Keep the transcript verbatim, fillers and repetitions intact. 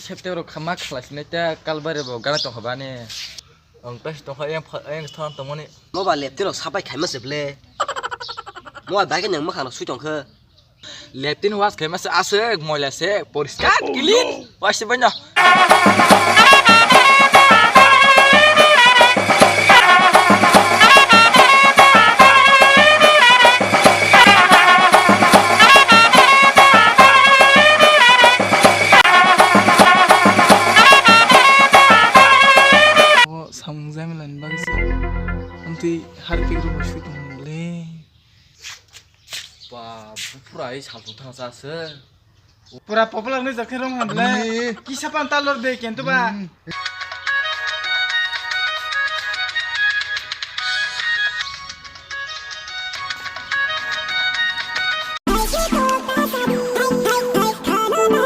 September kha ma khlai sinai ta kalbari bo gana tong kha bani. Ang pes tong kha yang pha-, yang thon tong mani. Mo ba leptin rok sapai khaima se ble. Mo ba bai khe nang mwkhang rok sui tong kha. Leptin wash khaima se aswk moila se poriskar clean. Wash se banya. Samung jamila ni bagwi se. Amtwi Harpik rok bai sui tong le. Ba, bupura ai salthung thang sa se. Pura popular ni jakhe rong han le. Kisa pan talor de kento ba.